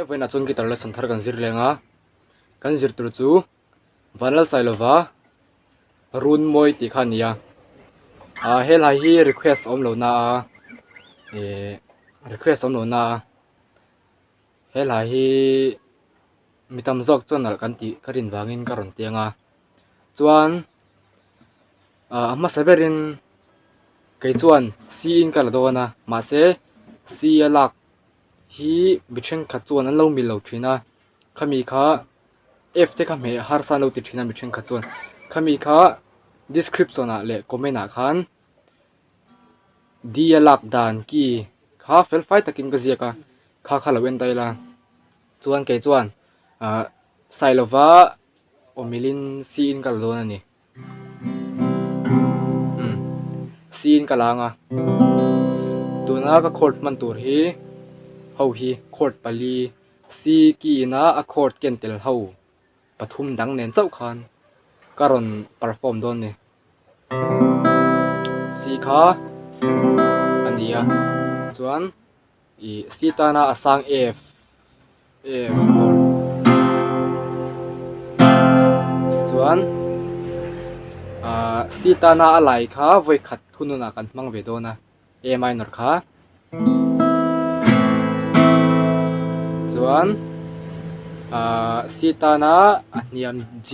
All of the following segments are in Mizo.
Vawiinah chuan guitar lesson thar kan zir leng a, kan zir tur chu Vanlalsailova Runmawi tih kha a ni a, ah helai hi request a awm lo na a, ihh request a awm lo na a, helai hi mi tam zawk chuan nalh kan tih ka rin vangin ka rawn tiang a, chuan ah a hmasa berin kei chuan C in ka la dawn a, mahse C a lak hi mi thenkhat chuan an lo mil lo thin a, khami kha F te kha hmeh harsa an lo ti thin a mi thenkhat chuan khami kha description ah leh comment ah khan D a lak dan key kha fel fai takin ka ziak a kha kha lo en daih ila chuan kei chuan ah Sailova awmilin C in ka la dawn a ni. Umm C in ka lang a tuna ka chord hman tur hi ho hi chord pali C key ina a chord ken tel ho pathum dang nen chauh khan ka rawn perform dawn a ni C kha a ni a chuan. Ih C tana a sang F F chord chuan ah C tana a lai kha vawi khat thununah kan hmang ve dawn a A minor kha chuan ah C tana a hniam G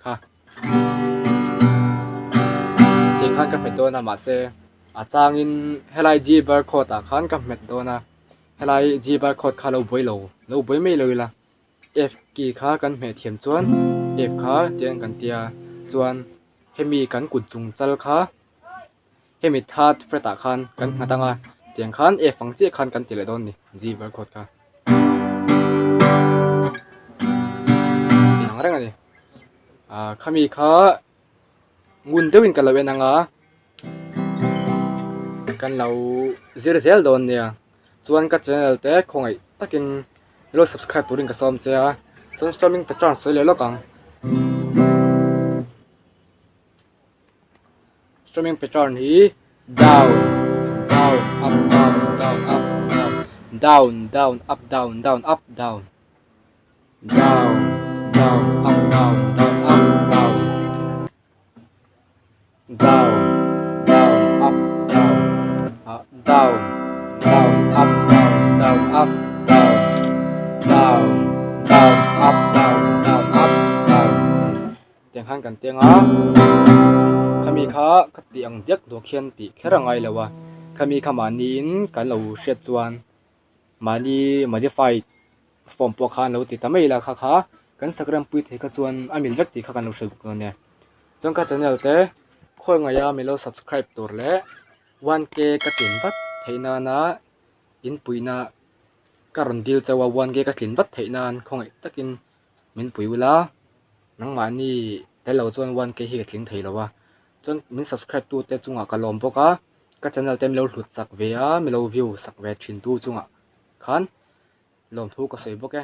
kha tih khan ka hmet dawn a mahse a changin helai G bar chord ah khan ka hmet dawn a helai G bar chord kha lo buai lo lo buai mai lo ila F key kha kan hmeh thiam chuan F kha tiang kan tia chuan hemi kan kut chung chal kha hemi third fret ah khan kan nghat ang a tiang khan F ang chiah khan kan ti leh dawn a ni G bar chord kha inang reng a ni ah khami kha ngun deuhin ka lo en ang a kan lo zir zel dawn nia chuan ka channel te khawngaih takin lo subscribe turin ka sawm che a chuan strumming pattern sawi leh lawk ang. Strumming pattern hi down down up down down up down down down up down down up down down down up down down up down down down up down ah down down up down down up down down down up down down up down. Tiang khan kan teng a, khami kha ka tih ang diak duak hian tih kher a ngai lo a, khami kha mahniin kan lo hriat chuan mahni modified form pawh khan lo ti ta mai ila kha kha kan sak rem pui thei kha chuan a mil vek tih kha kan lo hre bawk dawn nia. Chuan ka channel te khawi ngaia min lo subscribe tur leh 1K ka tlin vat theih nana in puihna ka rawn dil chauh a 1K ka tlin vat theih nan khawngaih takin min pui ula nangmahni tel lo chuan 1K hi ka tling thei lo a chuan min subscribe tu te chungah ka lawm bawk a ka channel te min lo hlut sak ve a min lo view sak ve thin tu chungah khan lawmthu ka sawi bawk e.